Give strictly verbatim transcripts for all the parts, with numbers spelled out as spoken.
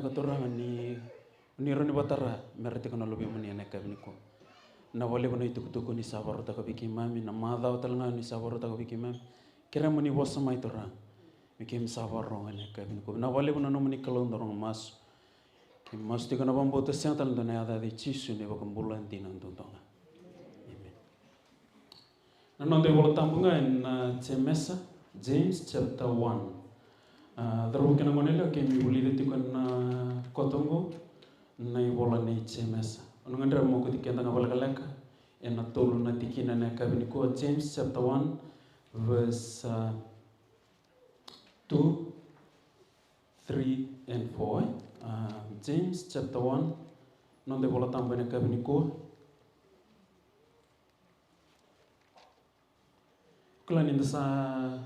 Ka Turaga ni, ni rawa ni vatara me ra tiko na luvemuni ena yakavi nikua. Na vakalevu na itukutuku ni sa vakarautaka vei keimami, na macawa tale ga ni sa vakarautaka vei keimami. Keremuni vosa mai Turaga. Me keimami sa vakarorogo ena yakavi nikua. Na vakalevu na nomuni Kalou da rogo masu. Keimami masu tiko na vakabauta sega tale dua na yaca i Jisu na iVakabula dina duadua ga. Amen. Na noda iVola Tabu ga ena Jemesa, James chapter one. A, cauravou kei na goneyalewa, keimami vulica tiko ena koto oqo na ivola nei Jemesa. Au na gadreva meu kauti keda ga vakalekaleka ena tolu na tikina ena yakavi nikua, James chapter one, verse, a, two, three and four, e? A, James chapter one, noda iVola Tabu ena yakavi nikua. Kila ni da sa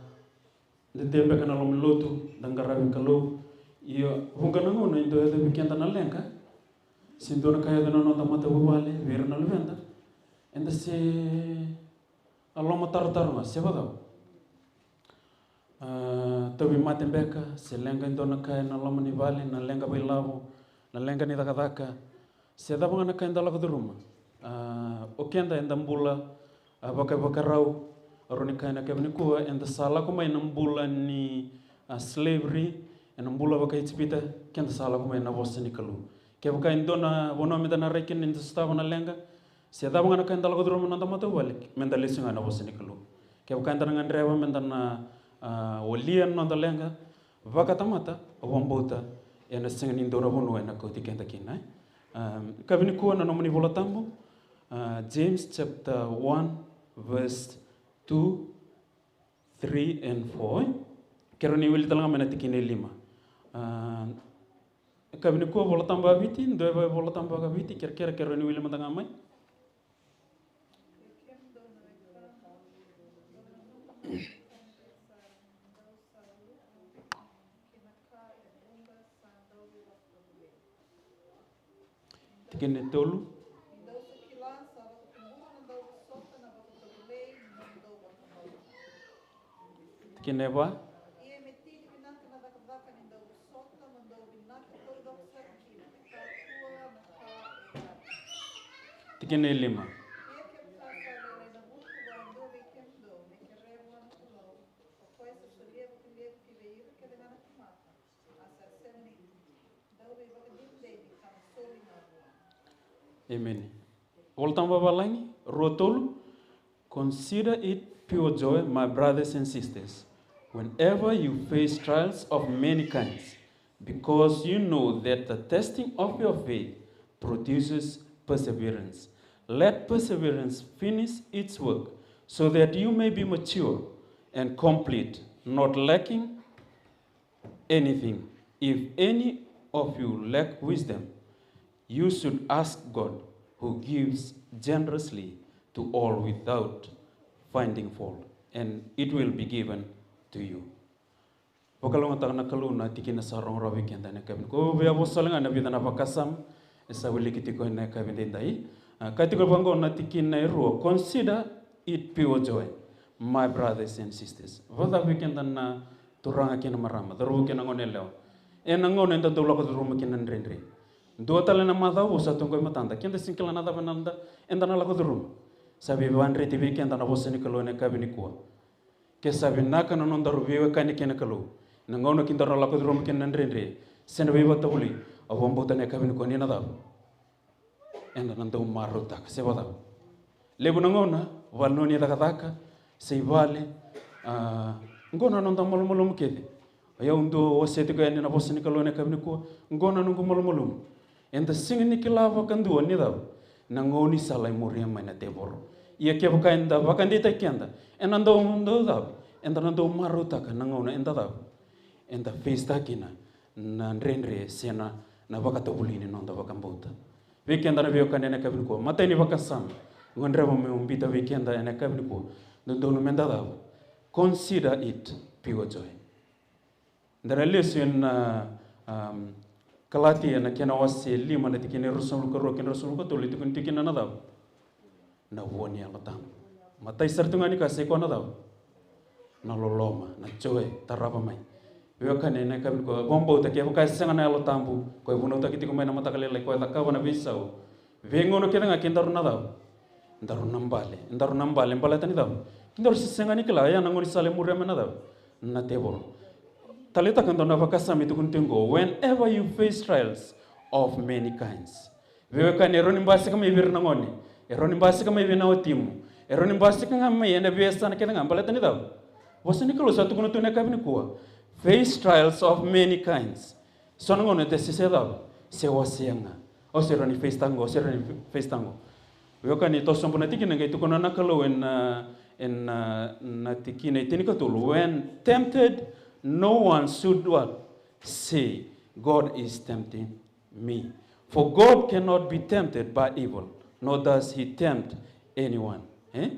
dede beka na loma ni lotu, da qaravi Kalou. Ia, vuqa na gauna e dau yaco vei keda na leqa, se dua na ka e yaco na noda matavuvale, vei ira na luveda, eda se a lomatarotaro ga, se vakacava? A, tauvimate beka, se leqa e dua na ka ena loma ni vale, na leqa vakailavo, na leqa ni cakacaka, se cava ga na ka eda lako curuma. A, o keda eda bula, a, vakaivakarau, au rawa ni kaya ena yakavi nikua, eda sa lako mai na bula ni, a, slavery, ena bula vakaIjipita, keda sa lako mai na vosa ni Kalou. Kevaka e dua na vanua meda na rai kina ni da sotava na leqa, se cava ga na ka eda lako curuma na noda matavuvale, meda lesu ga ena vosa ni Kalou. Kevaka eda na gadreva meda na, a, walia na noda leqa vakatamata, au vakabauta ena sega ni dua na vanua ena kauti keda kina, e? A, yakavi nikua na nomuni iVola Tabu, a, James chapter one, verse two, three and four, e? Kerea ni wili tale ga mai na tikina e lima. A, yakavi nikua iVola Tabu vakaviti, dua e iVola Tabu vakaviti, kerekere, kerea ni wili mada ga mai. Tikina e tolu. Tikina e va. Tikina e lima. Emeni. Vola Tabu vavalagi, rua, tolu. Consider it pure joy, my brothers and sisters, whenever you face trials of many kinds, because you know that the testing of your faith produces perseverance. Let perseverance finish its work, so that you may be mature and complete, not lacking anything. If any of you lack wisdom, you should ask God, who gives generously to all without finding fault, and it will be given to you. Vakalougatataka na Kalou na tikina sa rogorogo vei keda ena yakavi nikua. Au via vosa tale ga ena vica na vakasama e sa wiliki tiko ena yakavi edaidai. A, kaya tiko vaqo na tikina e rua, consider it pure joy, my brothers and sisters. Vakacava vei keda na turaga kei na marama, cauravou kei na goneyalewa, ena gauna eda dau lako curuma kina na dredre? Dua tale na macawa vou sa tu qo e matada, keda sega ni kila na cava eda, eda na lako curuma. Sa veivakadreti vei keda na vosa ni Kalou ena yakavi nikua. Ke sa vinaka na nodaru veiwekani kei na Kalou, na gauna kedaru na lako curuma kina na dredre se na veivakatavuli, au vakabauta na yakavi nikua ni na cava? Eda na dau marautaka, se vakacava? Levu na gauna, vale ni cakacaka, se i vale, a, qo na noda malumalumu kece. O yau dau wasea tiko yani na vosa ni Kalou ena yakavi nikua, qo na noqu malumalumu. Eda sega ni kila vakadua ni cava na gaunisala e muria mai na tevoro. Ia kevaka eda vakadeitaki keda, eda na dau, dau cava? Eda na dau marautaka na gauna eda cava? Eda face-taka kina na dredre se na, na vakatavuli ni noda vakabauta. Vei keda na veiwekani ena yakavi nikua, matai ni vakasama au gadreva meu biuta vei keda ena yakavi nikua, dodonu meda cava? Consider it pure joy. Da na lesu ena, um, Kalatia na kena wase lima na tikina e ruasagavulu ka rua kei na ruasagavulu ka tolu, e tukuni tiko kina na cava? Na vua ni Yalo Tabu. Matai sara tu ga ni ka sai koya na cava? Na loloma, na joy, tarava mai. Veiwekani, na yakavi nikua, vakabauta kevaka e sega na Yalo Tabu ko e vunautaki tiko mai na mataka lailai, ko e cakava na veisau. Veigauna kece ga kedaru na cava? Daru na bale, daru na bale baleta ni cava? Kedaru se sega ni kila ya na gaunisala e muria mai na cava? Na tevoro. Taleitaka e dua na vakasama e tukuni tiko qo, whenever you face trials of many kinds. Veiwekani, e rawa ni basika mai vei ira na gone, e rawa ni basika mai vei na watimu, e rawa ni basika ga mai ena veiyasana kece ga baleta ni cava? Vosa ni Kalou sa tukuna tu na yakavi nikua, face trials of many kinds. So na gauna eda se, se cava? Se wasea ga. Au se rawa ni face taka qo, au se rawa ni face taka qo. Veiwekani, toso sobu na tikina, qai tukuna na Kalou ena, ena, na tikina e tinikatolu, when tempted, no one should what? Say, God is tempting me. For God cannot be tempted by evil, nor does he tempt anyone. Eh?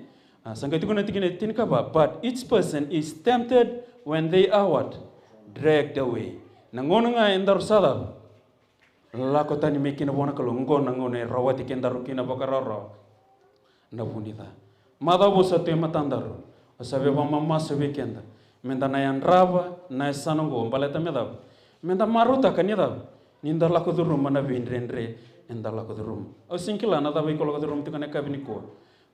Ah, sa qai tukuna na tikina e tinikava, but each person is tempted when they are what? Dragged away. Na gauna ga edaru sa cava? Lako tani mai kina vua na Kalou, qo na gauna e rawati kedaru kina vakarawarawa na vu ni ca. Macawa vou sa tu e matadaru, au sa via vakamamasu vei keda, meda na yadrava na yasana oqo baleta me cava? Meda marautaka ni cava? Ni da lako curuma na veidredre eda lako curuma. Au sega ni kila na cava iko lako curuma tiko na yakavi nikua.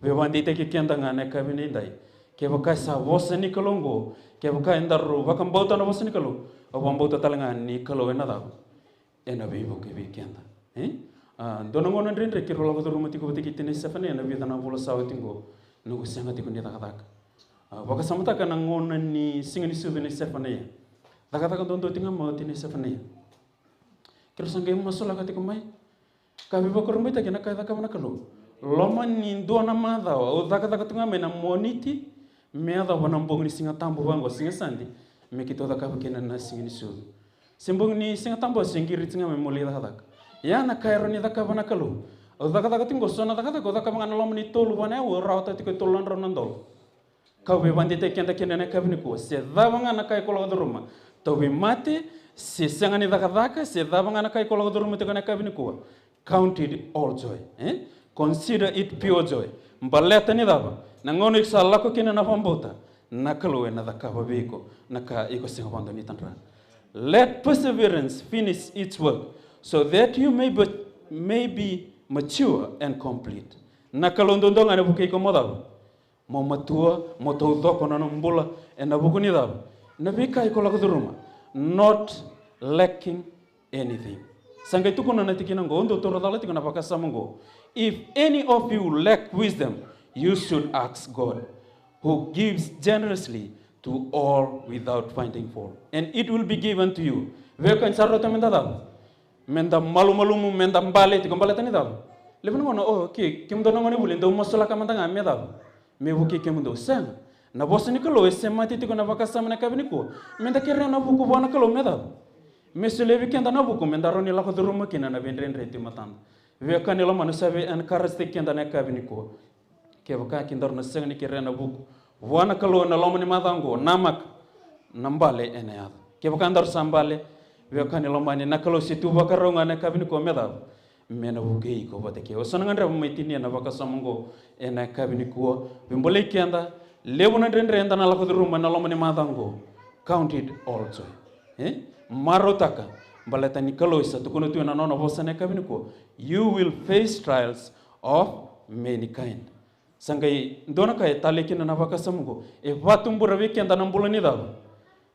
Veivakadeitaki keda ga na yakavi nidai. Kevaka e sa vosa ni Kalou oqo, kevaka edaru vakabauta na vosa ni Kalou, au vakabauta tale ga ni Kalou ena cava? Ena veivuke vei keda. Eh? Ah, dua na gauna dredre keirau lako curuma tiko vata kei tinai Sefanaia ena vica na vula sa oti qo, noqu sega tiko ni cakacaka. Ah, vakasamataka na gauna ni siga ni sucu nei Sefanaia. Cakacaka duadua tiko ga mai o tinai Sefanaia. Keirau sa qai masulaka tiko mai. Ka veivakurabuitaki na ka e cakava na Kalou. Loma ni dua na macawa au cakacaka tu ga mai na Moniti me yacova na bogi ni Siga Tabu vaqo, Siga Sade, me keitou cakava kina na siga ni sucu. Se bogi ni Siga Tabu au se qiriti ga me meu lai cakacaka. Ia na ka e rawa ni cakava na Kalou. Au cakacaka tiko qo, so na cakacaka au cakava ga na loma ni tolu va na aua, au rawata tiko e tolu na drau na dola. Kau veivakadeitaki keda kina na yakavi nikua, se cava ga na ka iko lako curuma, tauvimate, se sega ni cakacaka, se cava ga na ka iko lako curuma tiko na yakavi nikua, count it all joy, eh? Consider it pure joy. Baleta ni cava? Na gauna iko sa lako kina na vakabauta, na Kalou ena cakava vei iko na ka iko sega vakadua ni tadra. Let perseverance finish its work, so that you may be, may be mature and complete. Na Kalou duadua ga ena vukei iko mo cava? Mo matua, mo taucoko na nomu bula ena vuku ni cava? Na veika iko lako curuma. Not lacking anything. Sa qai tukuna na tikina oqo, au dau taura cala tiko na vakasama oqo. If any of you lack wisdom, you should ask God, who gives generously to all without finding fault, and it will be given to you. Veiwekani, sa rauta meda cava? Meda malumalumu, meda bale tiko baleta ni cava? Levu na gauna, o, ke, kemudou na gonevuli dou masulaka mada ga me cava? Me vukei kemudou. Sega. Na vosa ni Kalou e semati tiko na vakasama na yakavi nikua. Meda kerea na vuku vua na Kalou me cava? Me solia vei keda na vuku meda rawa ni lako curuma kina na veidredre tu e matada. Veiwekani lomani, au sa via encourage-taki keda na yakavi nikua. Kevaka kedaru na sega ni kerea na vuku vua na Kalou ena loma ni macawa oqo, namaka, na bale ena yaco. Kevaka daru sa bale, veiwekani lomani, na Kalou se tu vakarau ga na yakavi nikua me cava? Me na vukei iko vata kei au. Au sa na gadreva meu mai tinia na vakasama oqo ena yakavi nikua. Veibolei keda, levu na dredre eda na lako curuma ena loma ni macawa oqo. Count it all joy. Eh? Marautaka, baleta ni Kalou e sa tukuna tu ena nona vosa na yakavi nikua. You will face trials of many kind. Sa qai dua na ka e talei kina na vakasama oqo. E vakatubura vei keda na bula ni cava?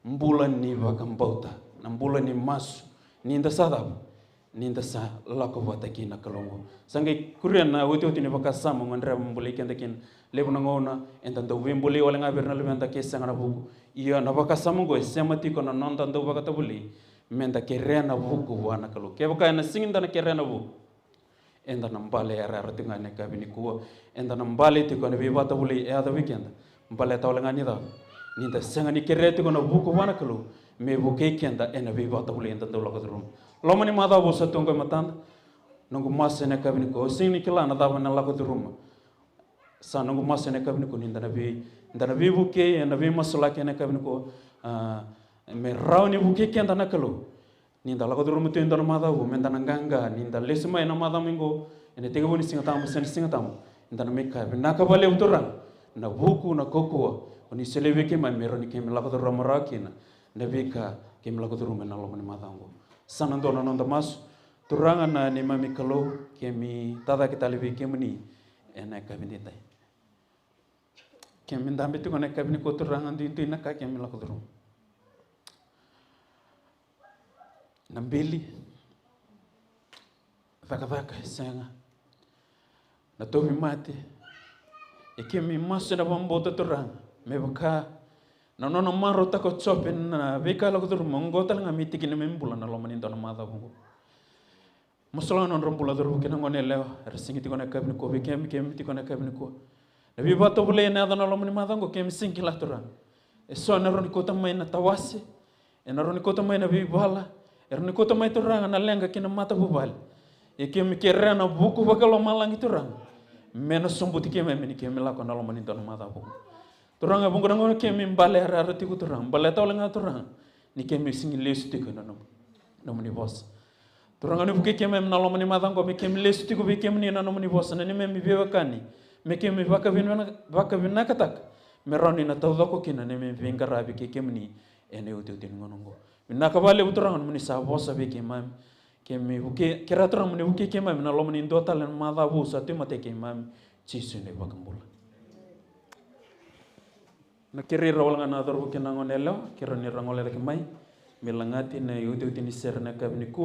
Bula ni vakabauta. Na bula ni masu. Ni da sa cava? Ni da sa lako vata kei na Kalou oqo. Sa qai kuria na otioti ni vakasama au gadreva meu bolei keda kina. Levu na gauna eda dau veibolei wale ga vei ira na luveda ke sega na vuku. Ia na vakasama oqo e sema tiko na noda dau vakatavolei. Meda kerea na vuku vua na Kalou. Kevaka ena sega ni da na kerea na vuku, eda na bale yarayara tiko ga ena yakavi nikua. Eda na bale tiko ena veivakatavolei e yaco vei keda. Baleta wale ga ni cava? Ni da sega ni kerea tiko na vuku vua na Kalou me vukei keda ena veivakatavolei eda dau lako curuma. Loma ni macawa vou sa tu oqo e matada. Noqu masu ena yakavi nikua, au sega ni kila na cava na lako curuma. Sa noqu masu ena yakavi nikua ni da na vei, da na veivukei ena veimasulaki ena yakavi nikua. Ah, me rawa ni vukei keda na Kalou. Ni da lako curuma tu e dua na macawa vou, meda na qaqa, ni da lesu mai ena macawa mai qo, ena tekivu ni Siga Tabu se na Siga Tabu, eda na mai kaya, vinaka vakalevu Turaga, na vuku, na kaukauwa o ni solia vei keimami me rawa ni keimami lako curuma rawa kina na veika Keimami lako curuma ena loma ni macawa oqo. Sa na dua na noda masu. Turaga na neimami Kalou, keimami tacake tale vei kemuni ena yakavi edaidai. Keimami dabe tiko ena yakavi nikua, Turaga, duidui na ka keimami lako curuma. Na bili, cakacaka e sega, na tauvimate. E keimami masu ena vakabauta, Turaga, me vaka na nona marautaka o Jope na veika e lako curuma, oqo tale ga me tiki ni neimami bula ena loma ni dua na macawa oqo. Masulaka na nodra bula cauravou kei na goneyalewa era sega tiko ena yakavi nikua vei keimami, keimami tiko ena yakavi nikua. Na veivakatovolei ena yaco ena loma ni macawa oqo keimami sega ni kila, Turaga. E so ena rawa ni kauta mai na tawase, ena rawa ni kauta mai na veivala, e rawa ni kauta mai, Turaga, na leqa kei na matavuvale. Ia keimami kerea na vuku vakalomalagi, Turaga, me na sobuti keimami ni keimami lako ena loma ni dua na macawa oqo. Turaga, vuqa na gauna keimami bale yarayara tiko, Turaga, baleta wale ga, Turaga, ni keimami sega ni lesu tiko ena nomu, nomuni vosa. Turaga, ni vukei keimami ena loma ni macawa oqo me keimami lesu tiko vei kemuni ena nomuni vosa, na neimami veiwekani, me keimami vakavina-, vakavinakataka, me rawa ni na taucoko kina na neimami veiqaravi kei kemuni ena iotioti ni gauna oqo. Vinaka vakalevu, Turaga, nomuni sa vosa vei keimami. Keimami vukei, kerea, Turaga, mo ni vukei keimami ena loma ni dua tale na macawa vou sa tu e matai keimami, Jisu na iVakabula. Na kerei ira wale ga na cauravou kei na goneyalewa, kerea ni ra gole cake mai me lagati na iotioti ni sere ena yakavi nikua.